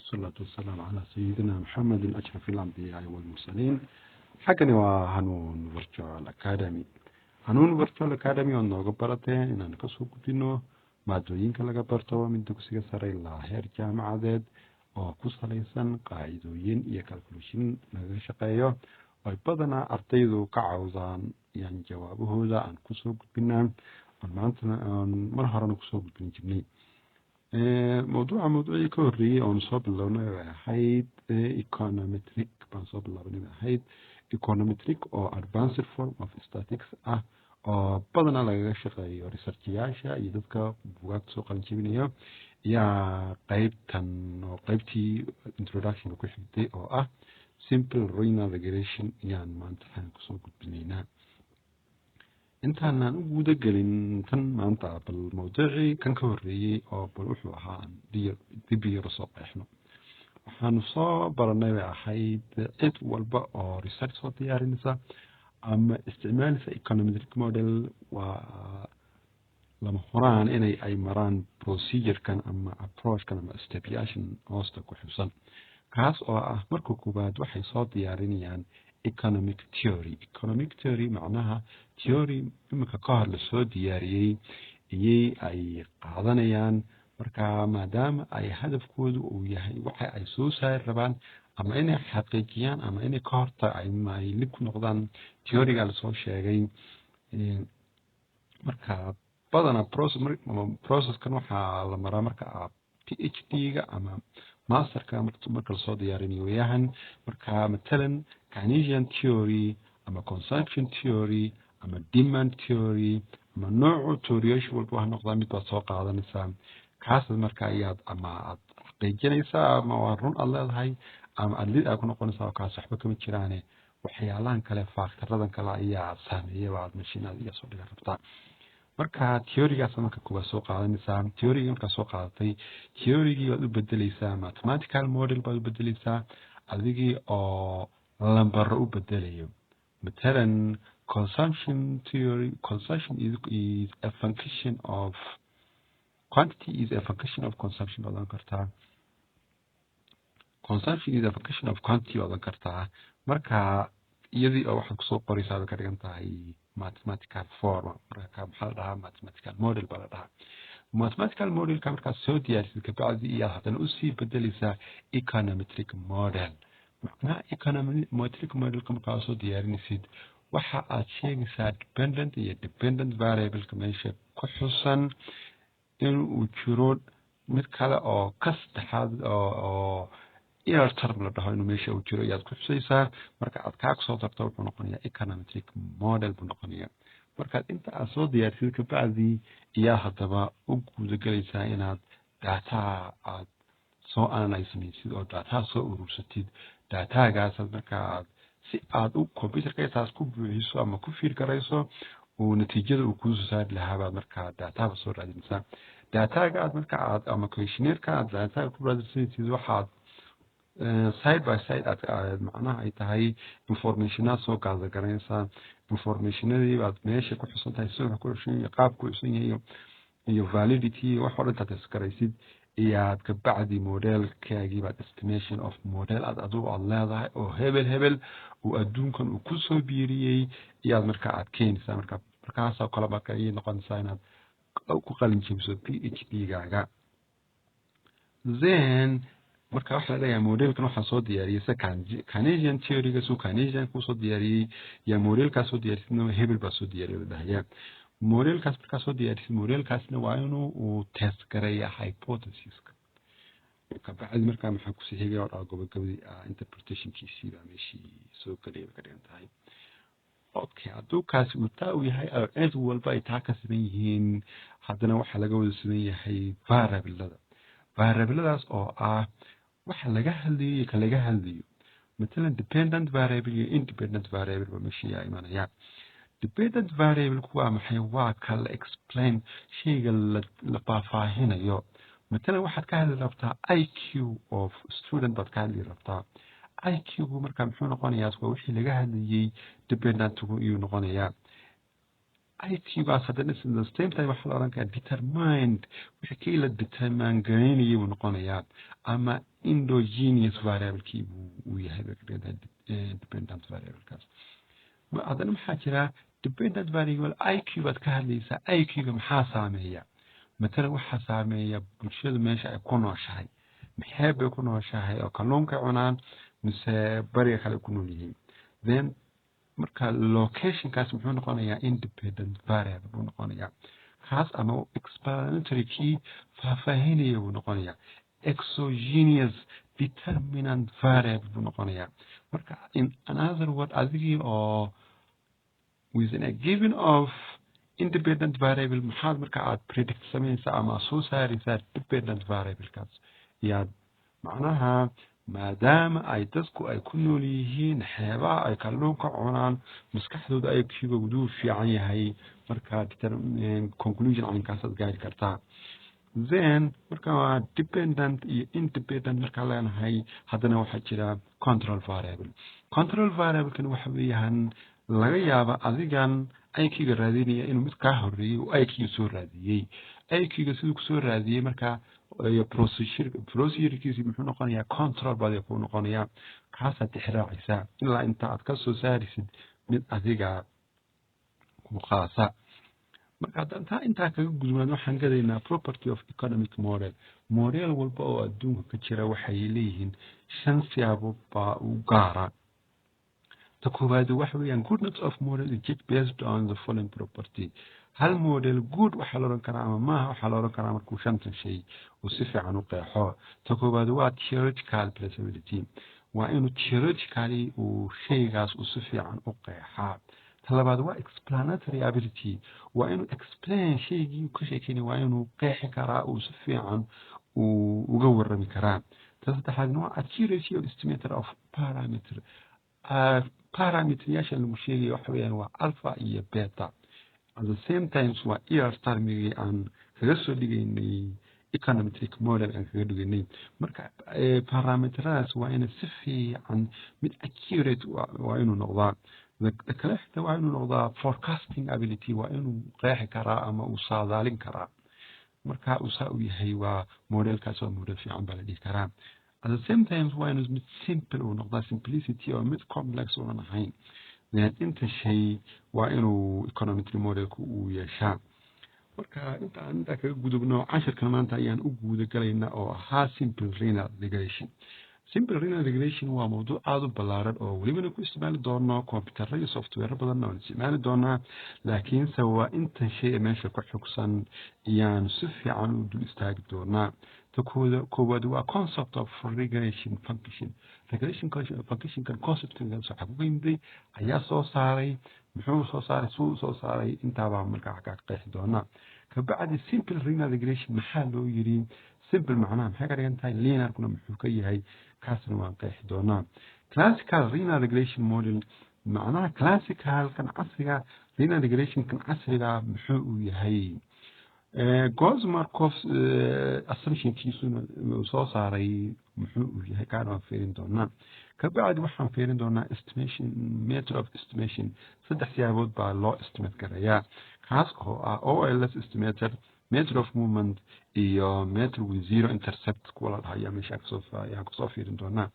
والصلاة والسلام على سيدنا محمد أشرف الأنبياء والمرسلين. Xaggani waa Hanuun Virtual Academy. Hanuun Virtual Academy oo nooga barateen inaan kasoo gudbino maadooyinka laga barto mid dugsiga sare ilaa heer jaamacadeed oo ku salaysan qaacidooyin iyo calculation lagaga shaqeeyo, oo ay badanaa ardaydu ka cawdaan, yaan jawaabahooda aan kusoo gudbinaa, aan maantana aan mar horena kusoo gudbin jirnay. Mawduuca mawduucii ka horreeyey oonu soo bilownay bay ahayd econometric baan soo bilownay bay ahayd, econometric oo advanced form of statistics ah oo badanaa lagaga shaqeeyo research-yaasha iyo dadka buugaagta soo qalin jebinayo. Yaa qeybtan oo qeybtii introduction ku xigtay oo ah simple linear regression ayaan maanta waxaan kusoo gudbinaynaa. Intaanaan u guda gelin tan maanta, bal mawduucii kan ka horreeyey oo bal wuxuu ahaa aan dib yaro soo qeexno. Waxaanu soo baranay bay ahayd cid walba oo research soo diyaarinaysa ama isticmaalaysa econometric model waa lama huraan inay ay maraan procedure-kan ama approach-kan ama step-yaashan hoosta ku xusan, kaas oo ah marka koowaad waxay soo diyaarinayaan economic theory. Economic theory macnaha theory imika ka hor lasoo diyaariyey iyay ay qaadanayaan. Marka maadaama ay hadafkoodu uu yahay waxa ay soo saari rabaan ama inay xaqiijiyaan ama inay ka horta ay lib ku noqdaan theory-ga lasoo sheegay. Marka badanaa process-kan waxaa la maraa marka PhD-ga ama master-ka marka lasoo diyaarinayo weyahan. Marka matalan Keynesian theory ama consumption theory ama demand theory ama noocu theory-yaasha walba ha noqdaa, mid baad soo qaadanaysaa. Kaasad marka ayaad ama aad xaqiijinaysaa ama waa run aad leedahay ama aad lid aad ku noqonaysaa oo kaas waxba kama jiraane, waxyaalahan kale, factor-adan kale ayaa saameeya aad mashiinaad iga soo dhigan rabtaa. Marka theory-gaas marka koowaad soo qaadanaysaa. Theory-ga markaa soo qaadatay, theory-gii baad u bedeleysaa mathematical model baad u bedeleysaa, adigii oo lambaro u bedelayo. Matalan consumption theory, consumption is a function of quantity, is a function of consumption baad oran kartaa. Consumption is a function of quantity baad oran kartaa. Marka iyadii oo waxaad kusoo qoraysaa bay ka dhigan tahay mathematical form. Marka maxaa la dhahaa? Mathematical model baa la dhahaa. Mathematical model-ka markaad soo diyaarisid kabacdi iyaad haddana usii bedeleysaa econometric model. Macnaha econometric model-ka markaa soo diyaarinaysid, waxa aad sheegaysaa dependent iyo dependent variable-ka meesha ku xusan, in uu jiro mid kale oo ka saddexaad oo error term la dhaho inuu meesha uu jiro ayaad ku xusaysaa. Marka aad kaa kusoo darto, wuxuu noqonayaa econometric model buu noqonayaa. Markaad inta aad soo diyaarsid kabacdi iyaa haddaba u guudagelaysaa inaad data-ha aad soo analyse samaysid oo data-ha soo urursatid. Data-gaasad marka aad si aad u computer-ka intaas ku buuxiso ama ku fiir garayso uu natiijada uu kuusoo saari lahaa baad markaa data-ba soo raadinaysaa. Data-ga aad marka aad ama questionnaire-ka aad data-ga ku raadsanaysid, waxaad side by side aad macnaha ay tahay information-aad soo gaada garanaysaa. Information-adii baad meesha ku xusan tahay, sida wax ku xusan yahay, qaab ku xusan yahay iyo validity wax oo dhan intaad test garaysid, iyaad kabacdi model-kaagii baad estimation of model aad adigu aad leedahay oo hebel hebel uu adduunkan uu kusoo biiriyey iyaad marka aad keenaysaa. Marka markaasoo kale marka ayay noqonaysaa inaad ku qalin jebiso PhD-gaaga. Then marka waxaa la leeyahay model-kan waxaa soo diyaariyey sida Keynesian theory-ga suu Keynesian kusoo diyaariyey, yaa model-kaas soo diyaarisidna hebel baa soo diyaariyay la dhahayaa. Model-kaas markaa soo diyaarisid, model-kaasna waa inuu uu test gareeya hypothesis-ka. Kabacdi markaa maxaa kusii xigay oo dhaa gobagabadii interpretation-kiisii baa meeshii soo gelaya bay ka dhigan tahay. Okay, hadduu kaasi uu taa uu yahay oo cid walba ay taa ka siman yihiin, haddana waxaa laga wada siman yahay variable-ada. Variable-adaas oo ah waxa laga hadlayo iyo ka laga hadlayo. Matalan dependent variable iyo independent variable ba meesha yaa imanaya. Dependent variable-ku waa maxay? Waa ka la explain, shayga la faahfaahinayo. Matalan waxaad ka hadli rabtaa IQ of student baad ka hadli rabtaa. IQ-gu marka muxuu noqonayaa? Waa wixii laga hadlayey, dependent-gu iyuu noqonayaa. IQ-gaas haddana the same time waxaa la odhan karaa determined, wixii kii la determine garaynayay buu noqonayaa, ama endogenous variablekii buu uu yahay bay ka dhigan tahay dependent variablekaas. Haddana maxaa jira? Dependent variable IQ baad ka hadlaysaa. IQ-ga maxaa saameeya? Matalan, waxaa saameeya bulshadu meesha ay ku nooshahay. Maxee bay ku nooshahay? Oo kalluunka cunaan mise bariga kale ku nool yihiin? Then marka locationkaas muxuu noqonayaa? Independent variable buu noqonayaa kaas, ama explanatory, kii faahfaahinaya buu noqonayaa. Exogenous determinant variable buu noqonayaa. Marka, in another word, adigii oo within a given of independent variable, maxaad marka aad predict samaynaysaa ama soo saaraysaa dependent variablekaas yaad. Macnaha, maadaama ay dadku ay ku nool yihiin xeebaha, ay kalluunka cunaan, maskaxdooda IQ-ga wuu fiican yahay. Marka conclusion caynkaasaad gaari kartaa. Then marka waa dependent iyo independent markaan leenahay. Haddana waxaa jira control variable. Control variablekan waxa weeyaan laga yaaba adigan IQ-ga raadinaya inuu mid kaa horeeyey uu IQ soo raadiyey. IQ-ga siduu kusoo raadiyey, marka procedurekiisi muxuu noqonayaa? Control baad kuu noqonayaa, kaasaad tixraacaysaa ilaa inta aad ka soo saarisid mid adiga ku qaasa. Marka haddaan taa intaa kaga gudubnaad, waxaan gadaynaa property of economic model. Model walba oo adduunka ka jira waxay leeyihiin shan siyaabo baa u gaara. Ta koowaad waxa weeyaan goodness of model is judged based on the following property. Hal model good waxaa la odhan karaa ama maaha waxaa la odhan karaa markuu shantan shay uu si fiican u qeexo. Ta koowaad waa theoretical plausibility, waa inuu theoretically uu shaygaas uu si fiican u qeexaa. Ta labaad waa explanatory ability, waa inuu explain shaygii uu ka sheekeynay, waa inuu qeexi karaa, uu si fiican uu uga warrami karaa. Ta saddexaadna waa accuracy of estimator of parameter. Parameteryaasha lagu sheegaya waxa weeyaan waa alpha iyo beta. At the same times waa error termigii aan kaga soo dhigaynay econometric model aan kaga dhigaynay. Marka parameteradaas waa ina si fiican mid accurate waa inuu noqdaa. Kale xitaa waa inuu noqdaa forecasting ability, waa inuu qeexi karaa ama uu saadaalin karaa. Marka uu saa u yahay, waa modelkaas waa model fiican baa la dhihi karaa. At the same time waa inuu mid simple uu noqdaa, simplicity, oo mid complex uunan ahayn. Then inta shay waa inuu econometric modelku uu yeeshaa. Marka inta aan intaa kaga gudubno, cashirkan maanta ayaan u guuda galaynaa oo ahaa simple linear regression. Simple linear regression waa mawduuc aada u ballaaran oo welibana ku isticmaali doono computerra iyo software badanna waan isticmaali doonaa, laakiinse waa intan shay ee meesha ku xugsan ayaan si fiican u dul istaagi doonaa. Ta koowaad waa concept of regression function. Regression functionkan conceptkan waxaa ku yimiday, ayaa soo saaray, muxuu soo saaray, suu soo saaray, intaabaa markaa xaggaa ka qeexi doonaa. Kabacdi simple linear regression maxaa loo yiri? Simple macnaha maxay ka dhigan tahay? Linearkuna muxuu ka yahay? Kaasna waan qeexi doonaa. Classical linear regression model, macnaha classicalkan casriga, linear regressionkan casriga muxuu uu yahay? Gauss Markov assumptionkiisuna uu soo saaray muxuu uu yahay? Kaana waan fiirin doonaa. Kabacdi waxaan fiirin doonaa estimation, method of estimation. Saddex siyaabood baa loo estimate garayaa, kaas oo ah OLS estimator, method of moment iyo method with zero intercept kuwa la dhahayo. Meesha kasoo ayaan kusoo fiirin doonaa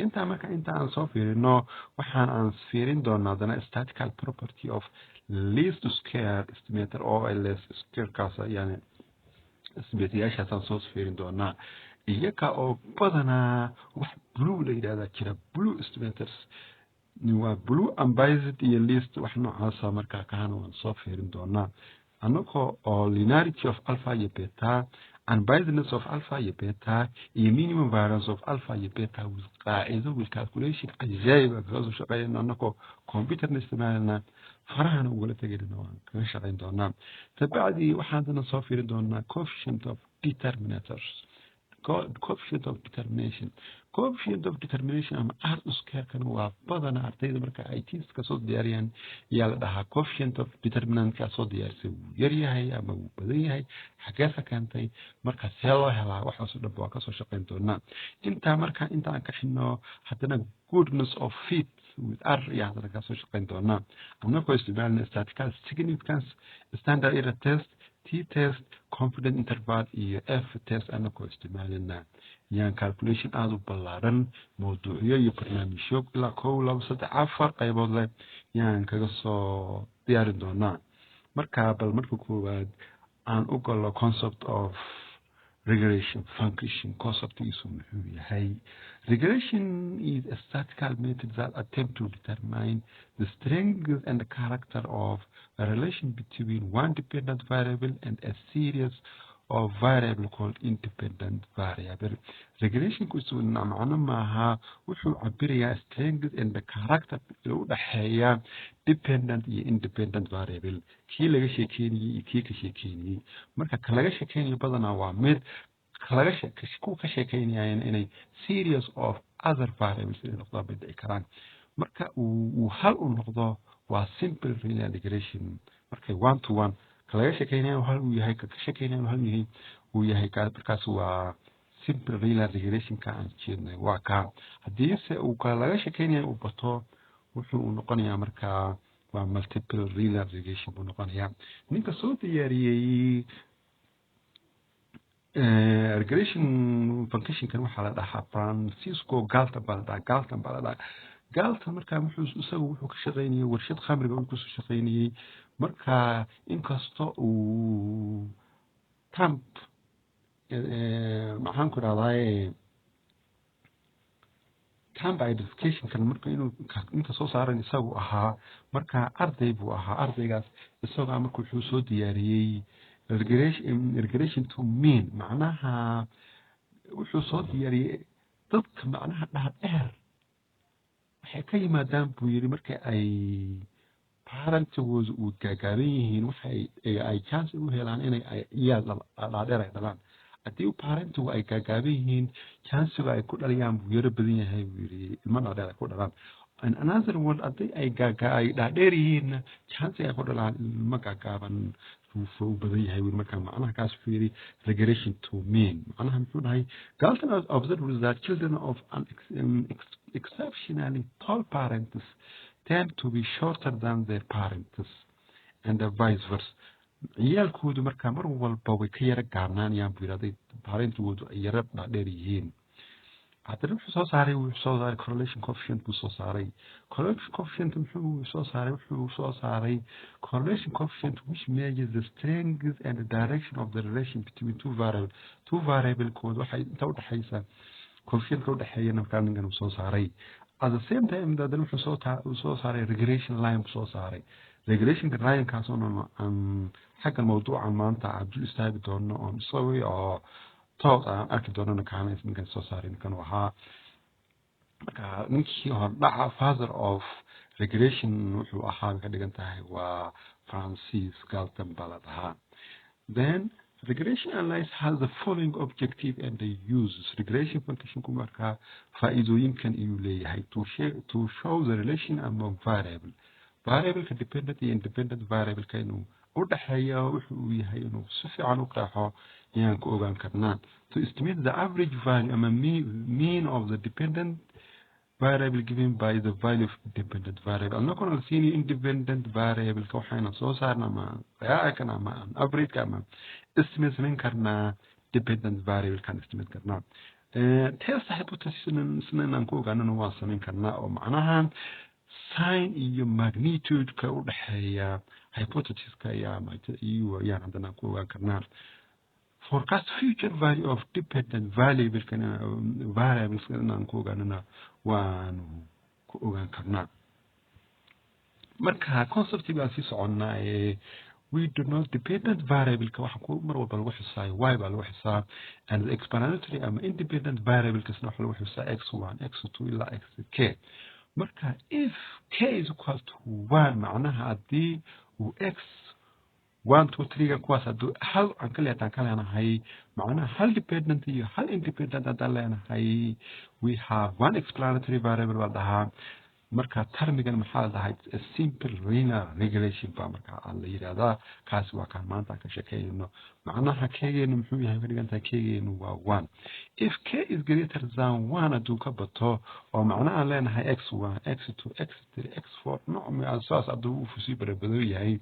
intaa. Marka inta aan soo fiirino, waxaan aan fiirin doonaa haddana statistical property of least square estimator, OLS squarekaas, yani estimateyaashaasaan soo fiirin doonaa, iyaga oo badanaa wax BLUE la yidhahdaa jira. BLUE estimators waa BLUE, unbiased iyo least, wax noocaasa. Markaa kahana waan soo fiirin doonaa, anagoo oo linearity of alpha iyo beta, unbiasedness of alpha iyo beta, iyo minimum variance of alpha iyo beta with qaacido, with calculation cajaayib aan kaga soo shaqeynayno, anagoo computerna isticmaalana, farahana ugala tegayna, waan kaga shaqeyn doonaa. Kabacdi waxaan haddana soo fiirin doonaa coefficient of determinators, coefficient of determination, coefficient of determination ama R square-kan waa badana ardayda marka ay test-ka soo diyaariyaan ayaa la dhahaa coefficient of determinantkaa soo diyaarisay wuu yaryahay ama wuu badan yahay, xagee ka keentay, marka see loo helaa? Waxaasoo dhan waa kasoo shaqeyn doonaa. Intaa marka inta aan ka xidhno, haddana goodness of fit. with R iyo haddana kasoo shaqeyn doonaa, annagoo isticmaalna statistical significance, standard error test, t test, confidence interval iyo F test annagoo isticmaalina, yaan calculation aada u ballaaran, mawduucyo iyo barnaamijyo ilaa kow, labo, saddex, afar qaybood leh yaan kaga soo diyaarin doonaa. Marka bal marka koowaad aan u galo concept of regression function. Conceptgiisu muxuu yahay? Regression is a statistical method that attempt to determine the strength and the character of a relation between one dependent variable and a series of variable called independent variable. Regressionku isu macno maaha, wuxuu cabirayaa strength and the character u dhexeeya dependent iyo independent variable, kii laga sheekeynayey iyo kii ka sheekeynayey. Marka ka laga sheekeynayo badanaa waa mid laga ku ka sheekeynayaan inay series of other variables inay noqdaan bay dhici karaan. Marka uu hal u noqdo waa simple linear regression. Markay one to one, ka laga sheekeynayo hal uu yahay, ka ka sheekeynayo hal yahay uu yahay, markaas waa simple linear regressionka aan jeednay waa kaa. Haddiise uu ka laga sheekeynayo uu bato, wuxuu uu noqonayaa markaa waa multiple linear regression buu noqonayaa. Ninka soo diyaariyey regression functionkan waxaa la dhahaa Francisco Galton baa la dhahaa, Galton baa la dhahaa. Galton markaa wuxuu isagu wuxuu ka shaqeynayay warshad khamriga uu kusoo shaqeynayey. Marka inkasta uu Trump, maxaan ku rahdaye, Trump identificationkan marka inuu ninka soo saaran isagu ahaa, marka arday buu ahaa. Ardaygaas isagaa marka wuxuu soo diyaariyey regression to mean. Macnaha wuxuu soo diyaariyey dadka macnaha dhaadheer waxay ka yimaadaan buu yidhi marka ay parentigooda uu gaagaaban yihiin, waxay ay chance u helaan inay ay ciyaal dhaadheer ay dhalaan. Haddii parentigu ay gaagaaban yihiin, chancega ay ku dhaliyaan buu yaro badan yahay buu yidhi, ilmo dhaadheer ay ku dhalaan. In another word, haddii ay gaaga ay dhaadheer yihiinna, chancega ay ku dhalaan ilmo gaagaaban wuu u badan yahay wili. Marka macnaha kaas wuxuu yidhi regression to mean. Macnaha muxuu dhahay? Galton observed that children of an exceptionally tall parents tend to be shorter than their parents and vice versa. Ciyaalkoodu markaa mar walba way ka yara gaabnaanayaan buu yidhi hadday parentigoodu ay yara dhaadheer yihiin. Haddana wuxuu soo saaray correlation coefficient buu soo saaray. Correlation coefficient muxuu soo saaray? Wuxuu soo saaray correlation coefficient, which measures the strength and the direction of the relation between two variable. Two variable kood waxay inta udhexaysa coefficientka udhexeeyana markaa ninkan uu soo saaray. At the same time haddana wuxuu soo saaray regression line buu soo saaray. Regressionka linekaas oo aan xaggan mawduucan maanta aan dul istaagi doono oon isaga oo toos aan arki doonana kaana ninkan soo saaray ninkan uu ahaa. Marka ninkii hordhaca father of regression wuxuu ahaa ka dhigan tahay waa Francis Galton baa la dhahaa. Then regression analysis has the following objective and the uses. Regression functionku markaa faa'iidooyinkan ayuu leeyahay: to show the relation among variable, variableka dependent iyo independent variableka inuu u dhexeeya wuxuu uu yahay inuu si fiican u qeexo ayaan ku ogaan karnaa. To estimate the average value ama mean of the dependent variable given by the value of independent variable. Annaguna la siinayo independent variableka, waxayna soo saarna ama qiyaaci karnaa ama aan averageka ama estimate samayn karnaa, dependent variablekaan estimate karnaa. Test hypothesis isna inaan ku ogaanana waan samayn karnaa, oo macnaha sign iyo magnitude-ka u dhexeeya hypothesiska iyo ayaan haddana ku ogaan karnaa. Forecast future value of dependent variables inaan ku ogaanana waanu ku ogaan karnaa. Marka concepti baan sii soconnaa ee we do not dependent variableka waxa ku mar walba lagu xisaayo y baa lagu xisaa, and the explanatory ama independent variablekasna waxa lagu xisaa x1, x2 ilaa xk. Marka if k is equal to 1, macnaha haddii uu x 1, 2, 3 kuwaas hadduu hal aan ka leetaan ka leenahay, macnaha hal dependent iyo hal independent haddaan leenahay, we have one explanatory variable baa dhahaa. Marka termigan maxaa la dhahaa? A simple linear regression baa markaa la yidhahdaa. Kaasi waa kaan maanta aan ka sheekeynayno. Macnaha k-geenu muxuu yahay? Ka dhigan tahay k-geenu waa 1. If k is greater than 1, hadduu ka bato, oo macna aan leenahay x1, x2, x3, x4, nooc saas hadduu uu sii barabadan yahay,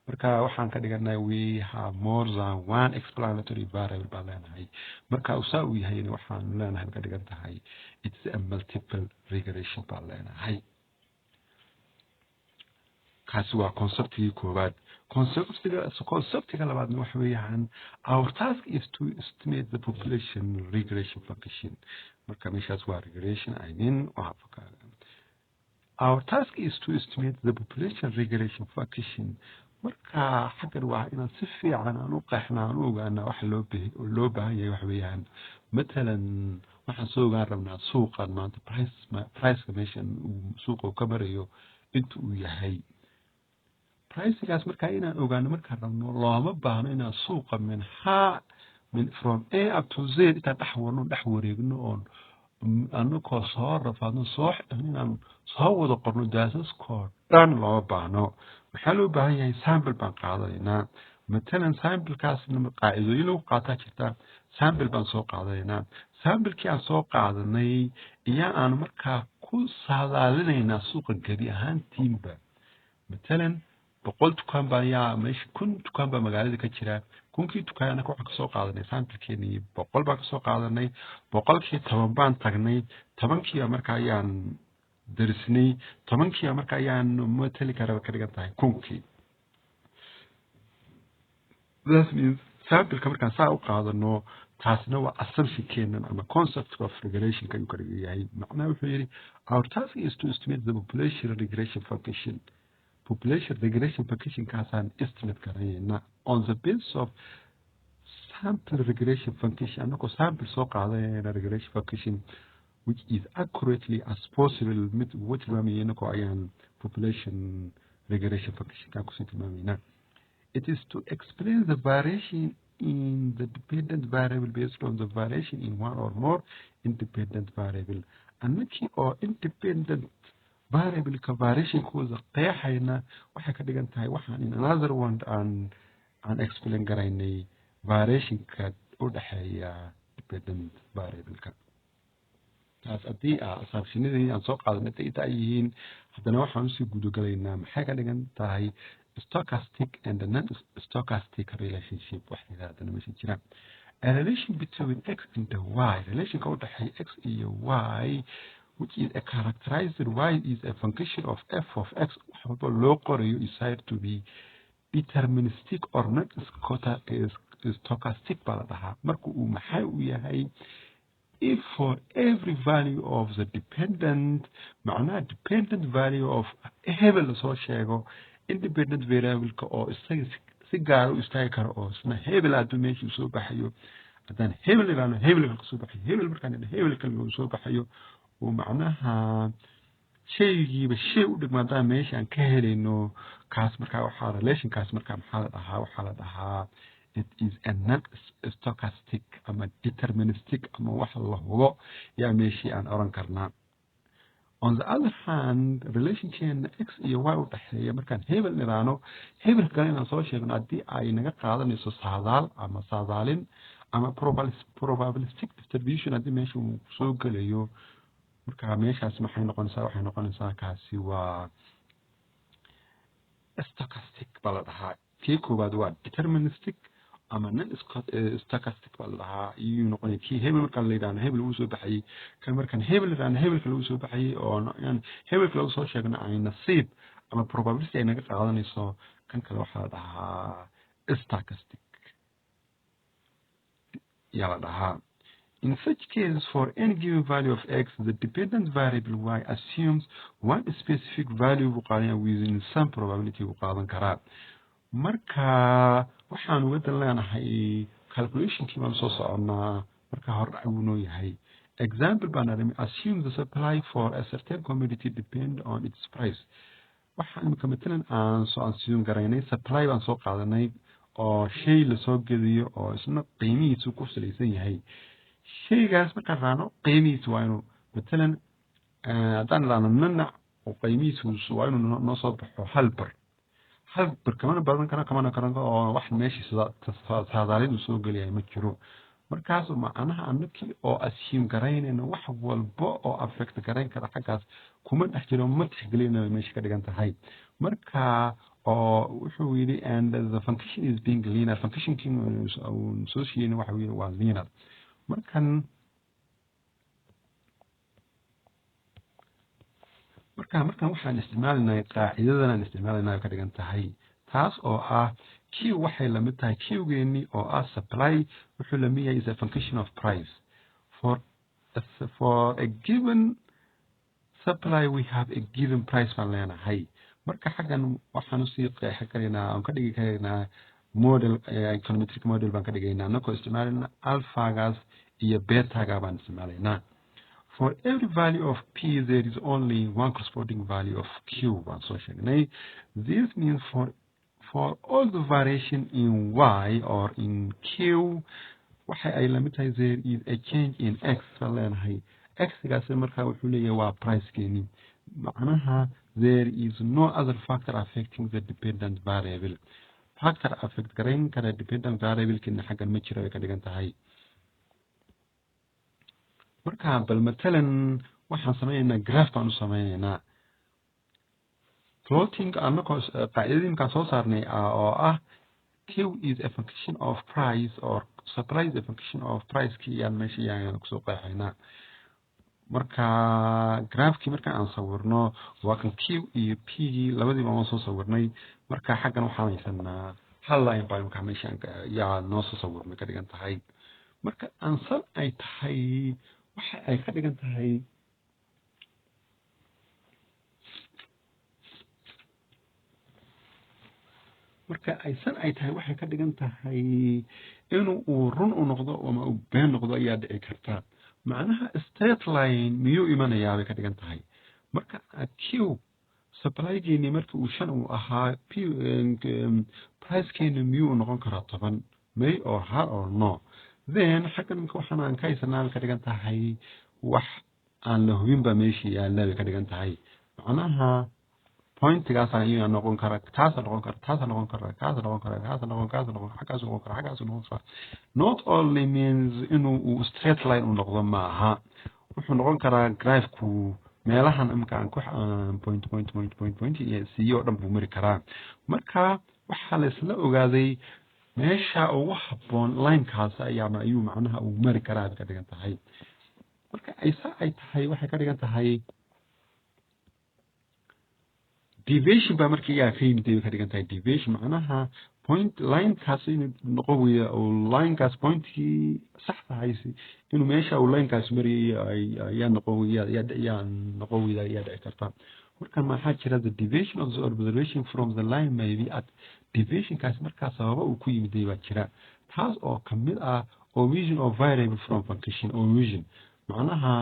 marka waxaan ka dhiganay we have more than one explanatory variable baan leenahay. Marka saa uu yahayna, waxaan leenahay ka dhigan tahay it's a multiple regression baan leenahay. Kaasi waa conceptigii koowaad. Conceptiga labaadna waxa weeyaan, our task is to estimate the population regression function. Marka meeshaas waa regression, I mean, our task is to estimate the population regression function. Marka xaggan waa inaan si fiican aan u qeexna, aan u ogaana waxa loo baahan yahay. Waxa weeyaan, matalan, waxaan soo ogaan rabnaa suuqan maanta priceka meeshan uu suuqa uu ka marayo, inta uu yahay pricekaas. Markaa inaan ogaano markaan rabno, looma baahno inaan suuqa min ha min from A up to Z intaan dhex warno, dhex wareegno, oon anakoo soo rafaadno, soo inaan soo wada qorno dataskoo dhan looma baahno. Maxaa loo baahan yahay? Sample baan qaadanaynaa. Matalan, samplekaasna qaacidooyin lagu qaataa jirta. Sample baan soo qaadanaynaa. Samplekii aan soo qaadanay iyaa aan markaa ku saadaalinaynaa suuqa gebi ahaantiinba. Matalan, 100 dukaan baa yaa meesha, 1000 dukaan baa magaalada ka jira. 1000-kii dukaan anaka waxaan kasoo qaadanay samplekeenii 100 baan kasoo qaadanay. 100-kii 10 baan tagnay, 10-kiiba marka ayaan darisnay, 10-kiiba marka ayaan matali kara ka dhigan tahay 1000-kii. That means sampleka markaan saa u qaadano, taasna waa assumption-keenan ama concept of regressionka ayuu ka dhigan yahay. Macnaha wuxuu yidhi, our task is to estimate the population regression function. Population regression functionkaasaan estimate garanayna on the basis of sample regression function, anagoo sample soo qaadanayna regression function which is accurately as possible mid ugu tilmaamayay inagoo ayaan population regression functionkaan kusii tilmaamayna. It is to explain the variation in the dependent variable based on the variation in one or more independent variable. Annakii oo independent variableka variationkooda qeexayna, waxay ka dhigan tahay waxaan in another one aan explain garaynay variationka u dhexeeya dependent variableka. Taas haddii assumptionadii aan soo qaadanay inta ay yihiin, haddana waxaan usii gudagalaynaa maxay ka dhigan tahay stochastic and non stochastic relationship. Wax yidhahdana meesha jira, a relation between x and the y, relationka u dhexeeya x iyo y, which is a characterized y is a function of f of x, wax walba loo qorayo, is said to be deterministic or not stochastic baa la dhahaa. Marka uu maxay uu yahay, if for every value of the dependent, macnaha dependent value of hebel lasoo sheego, independent variableka oo isaga si gaara u istaagi karo oo isna hebel hadduu meeshii soo baxayo, haddaan hebel idhaahno hebel kale kasoo baxayo, hebel markaan idhahno hebel kale uu soo baxayo, uu macnaha shaygiiba shay u dhigma haddaan meesha aan ka helayno, kaas markaa waxaa relationkaas markaa maxaa la dhahaa? Waxaa la dhahaa it is a non stochastic ama deterministic ama wax la hubo yaa meeshii aan oran karnaa. On the other hand, relationkeena x iyo y u dhexeeya, markaan hebel niraano hebel kale inaan soo sheegno, haddii ay naga qaadanayso saadaal ama saadaalin ama probabilistic distribution haddii meesha uu soo gelayo, marka meeshaas maxay noqonaysaa? Waxay noqonaysaa kaasi waa stochastic baa la dhahaa. Kii koowaad waa deterministic ama non stochastic baa la dhahaa iyuu noqonaya. Kii hebel markaan la yidhahno hebel wuu soo baxayey, kan markaan hebel yidhahno hebel kale wuu soo baxayey, oo inaan hebel kale usoo sheegno ay nasiib ama probability ay naga qaadanayso, kan kale waxaa la dhahaa stochastic yaa la dhahaa. In such cases, for any given value of x, the dependent variable y assumes one specific value buu qaadanaya within some probability buu qaadan karaa. Marka waxaan uga dan leenahay calculationkii baan soo soconnaa. Marka hordhac buu noo yahay. Example baan aragnay: assume the supply for a certain commodity depend on its price. Waxaan imika matalan aan soo assume garaynay supply baan soo qaadanay oo shay lasoo gediyo oo isna qiimihiisu ku salaysan yahay shaygaas. Markaan raano qiimihiisa waa inuu matalan haddaan raano nanac oo qiimihiisu waa inuu noo soo baxo hal bar, hal bar kamana badan kara kamana karan, oo wax meeshii saadaalin uu soo gelayahay ma jiro. Markaas macnaha anakii oo assume garaynayna wax walba oo affect garayn kara xaggaas kuma dhex jiro, ma tixgelinayno meesha ka dhigan tahay. Marka oo wuxuu yidhi, and the function is being linear, functionkii uu soo siiyeyna waxa uu yidhi waa linear. Markan waxaan isticmaalinay qaacidadan aan isticmaalinay ka dhigan tahay, taas oo ah Q waxay lamid tahay Q-geeni oo ah supply wuxuu lamid yahay is a function of price. For a given supply we have a given price baan leenahay. Marka xaggan waxaan usii qeexi karaynaa aan ka dhigi karaynaa model, econometric model baan ka dhigaynaa, anakoo isticmaalayna alphagaas iyo betaga baan isticmaalaynaa. For every value of P there is only one corresponding value of Q baan soo sheegnay. This means for all the variation in Y or in Q waxa ay lamid tahay there is a change in X baan leenahay. X-gaasi markaa wuxuu leeyahay waa pricekeeni. Macnaha there is no other factor affecting the dependent variable, factor affect garayn kara dependent variable-keena xaggan ma jiro ay ka dhigan tahay. Marka bal matalan waxaan sameynaynaa graph baan u sameynaynaa plotting, anakoo qaacidadii markaan soo saarnay oo ah Q is a function of price or supply is a function of price kii yaan meesha yaan kusoo qeexaynaa. Marka graphkii marka aan sawirno waa kan Q iyo P gii labadiiba waan soo sawirnay. Marka xaggan waxaan haysanaa hal line baa markaa meesha yaa noo soo sawirnay ka dhigan tahay. Marka aansan ay tahay waxa ay ka dhigan tahay, marka aysan ay tahay waxay ka dhigan tahay inuu uu run u noqdo ama uu been noqdo ayaa dhici karta. Macnaha straight line miyuu imanayaa bay ka dhigan tahay. Marka Q supplygeeni marka uu 5 uu ahaa, P pricekeeni miyuu noqon karaa 10? May or har or no? Then xaggan imika waxaan aan ka haysanaa bay ka dhigan tahay wax aan la hubin baa meesha yaalla bay ka dhigan tahay. Macnaha pointigaas ayaa noqon kara, taasa noqon kara, taasa noqon kara, kaasa noqon kara, kaasa noqon, kaasa noqon, xaggaas noqon kara, xaggaas noqon kara. Not only means inuu uu straight line u noqdo maaha, wuxuu noqon karaa graphku meelahan imika aan ku point point point point point iyo siiyo oo dhan buu mari karaa. Marka waxaa la isla ogaaday meesha ugu habboon linekaas ayaa ayuu macnaha uu mari karaa bay ka dhigan tahay. Marka aysa ay tahay waxay ka dhigan tahay deviation baa markii yaa ka yimid bay ka dhigan tahay. Deviation macnaha point linekaas inuu noqon weya oo linekaas pointkii saxda haysi inuu meesha uu linekaas marayay ayaa noqon weya yaa noqon weyda ayaa dhici karta. Marka maxaa jira, the deviation of the observation from the line may be at deviationkaas markaa sababa uu ku yimiday baa jira, taas oo kamid ah omission of variable from function. Omission macnaha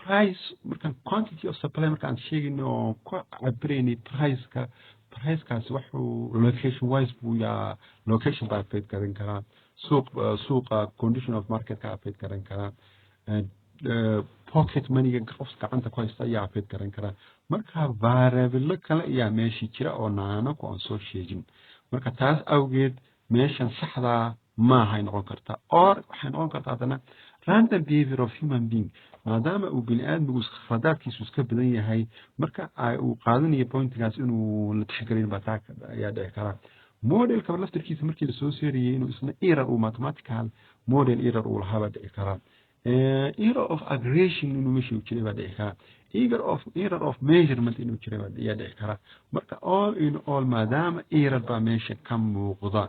price, markaan quantity of supply markaan sheegayno oo ku cabiraynay priceka, pricekaasi wuxuu location wise buu yaa location baa affect garan karaa, suuq suuqa condition of market ka affect garan karaa, pocket moneyga qof gacanta ku haysta ayaa affect garan karaa. Marka variable kale ayaa meeshii jira oo naanaku aan soo sheegin. Marka taas awgeed meeshan saxdaa maahay noqon kartaa, or waxay noqon kartaa haddana random behavior of human being, maadaama uu bini aadmigu khaladaadkiisu iska badan yahay, marka uu qaadanayo pointigaas inuu la tixgelin baa taa ayaa dhici karaa. Modelka laftirkiisa markii lasoo seerayay inuu isna error uu mathematical model error uu lahaa baa dhici karaa, error of aggregation inuu meesha jiray baa dhici karaa, error of measurement inuu jiray baa ayaa dhici karaa. Marka all in all, maadaama error baa meesha ka muuqda,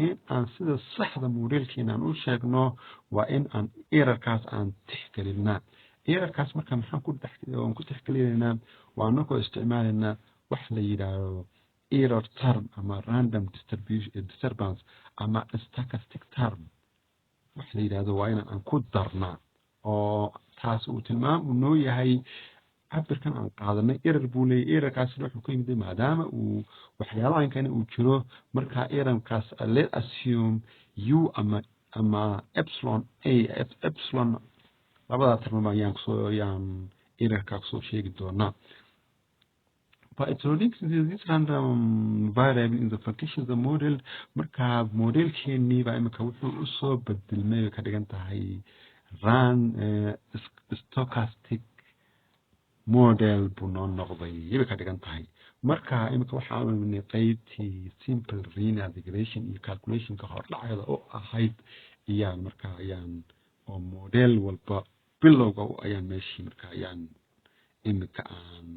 in aan sida saxda modelkeena aan u sheegno waa in aan errorkaas aan tixgelinaa. Errorkaas marka maxaan ku dhex ku tixgelinaynaa? Waa anagoo isticmaalaynaa wax la yidhaahdo error term ama random distribution disturbance ama stochastic term wax la yidhaahdo, waa in aan ku darnaa oo taas uu tilmaam uu noo yahay cabirkan aan qaadanay error buu leeyahay. Errorkaasina wuxuu ka yimid maadaama uu waxyaalahankani uu jiro. Marka errorkaas let assume u ama epsilon a epsilon, labadaa termaba ayaan kusoo ayaan errorka kusoo sheegi doonaa. By introducing this random variable in the function, the model, marka modelkeenii baa imika wuxuu usoo bedelmay, bay ka dhigan tahay, run stochastic model buu noo noqday, bay ka dhigan tahay. Marka imika waxaan iminay qeybtii simple linear regression iyo calculationka hordhaceeda u ahayd ayaan marka ayaan oo model walba bilowga ayaan meeshii marka ayaan imika aan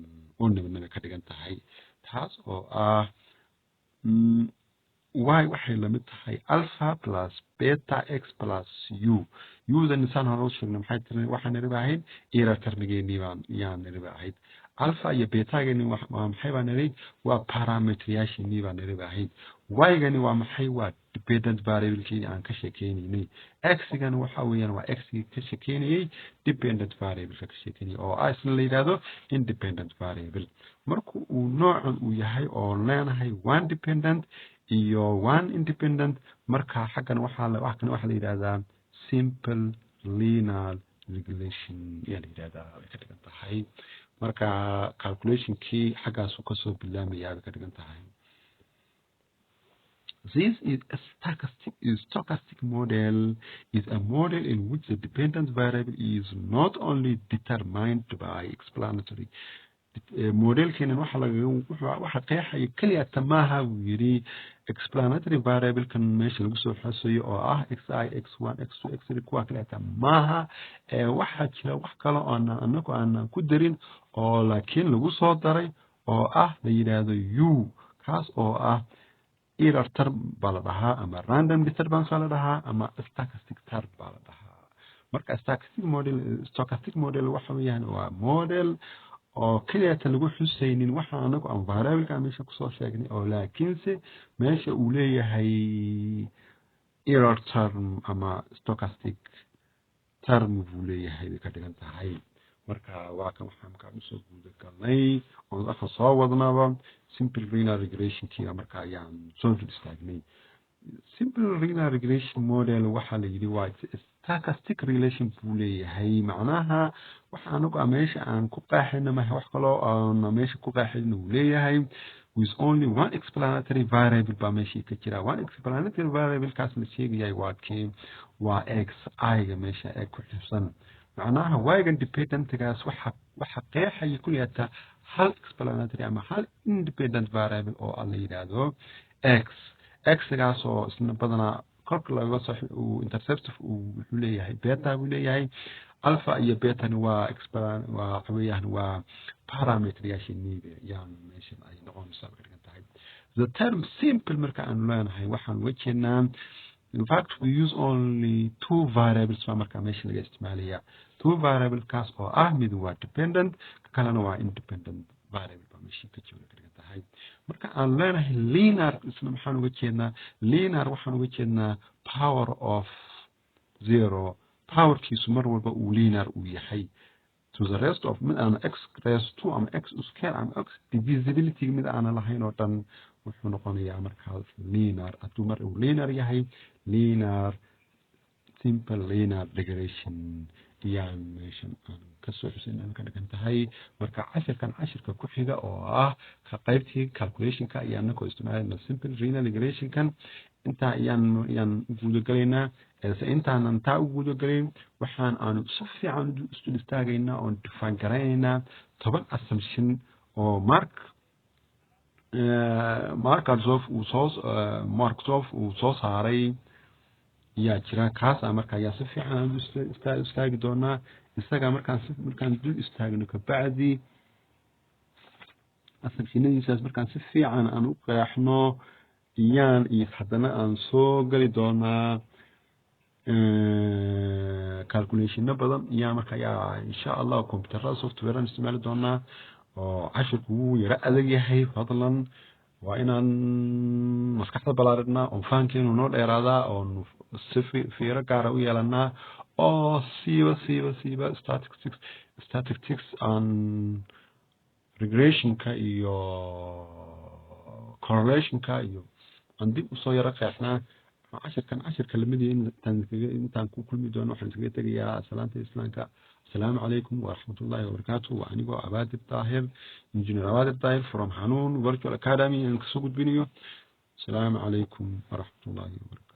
u nimidnay, bay ka dhigan tahay. Taas oo ah y waxay lamid tahay alpha plus beta x plus u. U-dan insaan hore u sheegnay maxay tiri? Waxaan niriba ahayd error termigeenii baan yaan niriba ahayd. Alpha iyo betagani waa maxay baa niri? Waa parameteryaashiinii baa niriba ahayd. Y-gani waa maxay? Waa dependent variablekeeni aan ka sheekeynaynay. X-gani waxa weeyaan waa x-gii ka sheekeynayay dependent variableka ka sheekeynayay, oo ah isna la yidhaahdo independent variable. Marka uu noocan uu yahay oo leenahay one dependent iyo one independent, marka xaggan waxaa waxkan waxaa la yidhahdaa simple linear regression ayaa la yidhahdaa, way ka dhigan tahay. Marka calculationkii xaggaasuu kasoo bilaamayaa, bay ka dhigan tahay. This is a stochastic model is a model in which the dependent variable is not only determined by explanatory modelkeenan waxa laga waxa qeexaya keliya tamaha buu yidhi explanatory variablekan meesha lagu soo xusayo oo ah x i, x one, x two, x three. Kuwa kaliya maaha, waxaa jira wax kale oo anagu aanan ku darin oo laakiin lagu soo daray oo ah la yidhaahdo u, kaas oo ah error term baa la dhahaa ama random disturbance baa la dhahaa ama stochastic term baa la dhahaa. Marka stochastic model waxa weeyaan waa model oo keliyata lagu xusaynin waxa anagu aan variableka meesha kusoo sheegnay, oo laakiinse meesha uu leeyahay error term ama stochastic term buu leeyahay, bay ka dhigan tahay. Marka waa kan waxaan markaan usoo guda galnay oo waxaan soo wadnaba simple linear regressionkiiba marka ayaan soo dul istaagnay. Simple linear regression model waxaa la yidhi waa stochastic relation buu leeyahay. Macnaha waxa anagu a meesha aan ku qeexayno maha, wax kaloo aan meesha ku qeexayno uu leeyahay with only one explanatory variable baa meeshii ka jira. One explanatory variable kaas la sheegayay waa kee? Waa x i-ga meesha ee ku xibsan. Macnaha y-gan dependentgaas waxa qeexaya kuliyata hal explanatory ama hal independent variable oo la yidhaahdo x. X-gaas oo isna badanaa kolka laga soo uu interceptive uu wuxuu leeyahay beta buu leeyahay. Alpha iyo betani waa waa waxa weeyaan waa parameteryaasha nibe yaan meeshan ay noqonaysaa, ka dhigan tahay. The term simple marka aanu leenahay waxaan uga jeednaa, in fact, we use only two variables baa markaa meesha laga isticmaalaya. Two variable kaas oo ah mid waa dependent, ka kalena waa independent variable baa meesha ka jooga, ka dhigan tahay. Marka aan leenahay linear isna maxaan uga jeednaa? Linear waxaan uga jeednaa power of zero, powerkiisu mar walba uu linear uu yahay to the rest of mid aan x raised to ama x square ama x divisibility mid aanan lahayn oo dhan wuxuu noqonayaa markaas linear. Hadduu mar uu linear yahay, linear simple linear regression iyaan meeshan aan kasoo xusin aan ka dhigan tahay. Marka cashirkan cashirka ku xiga oo ah ka qaybtii calculationka iyo anakoo isticmaalayna simple linear regressionkan, intaa ayaan u gudagalaynaa. Se intaanan taa u gudagalayn, waxaan aanu si fiican isu istaagaynaa oon define garaynaynaa 10 assumption oo Markov uu soo saaray yaa jira. Kaas a marka ayaa si fiican aan u istaagi doonaa isaga. Markaan dul istaagno kabacdi assumptionadiisaas, markaan si fiican aan u qeexno, iyaan iyo haddana aan soo geli doonaa calculationo badan iyaa marka ayaa insha Allah computerada softwarean isticmaali doonaa oo cashirku wuu yaro adag yahay. Fadlan waa inaan maskaxda balaarinaa oon fahankeenu noo dheeraadaa oon si fiiro gaara u yeelanaa oo siiba statistics aan regressionka iyo correlationka iyo aan dib usoo yaro qeexnaa. Cashirkan cashirka lamid intaan ku kulmi doono, waxaan iskaga tegayaa salaanta Islaamka. Asalaamu calaykum waraxmatullahi wabarakaatu. Waa anigoo Abaadir Daahir, Engineer Abaadir Daahir from Hanuun Virtual Academy, aan kasoo gudbinayo. Asalaamu calaykum waraxmatullahi wabarakatu.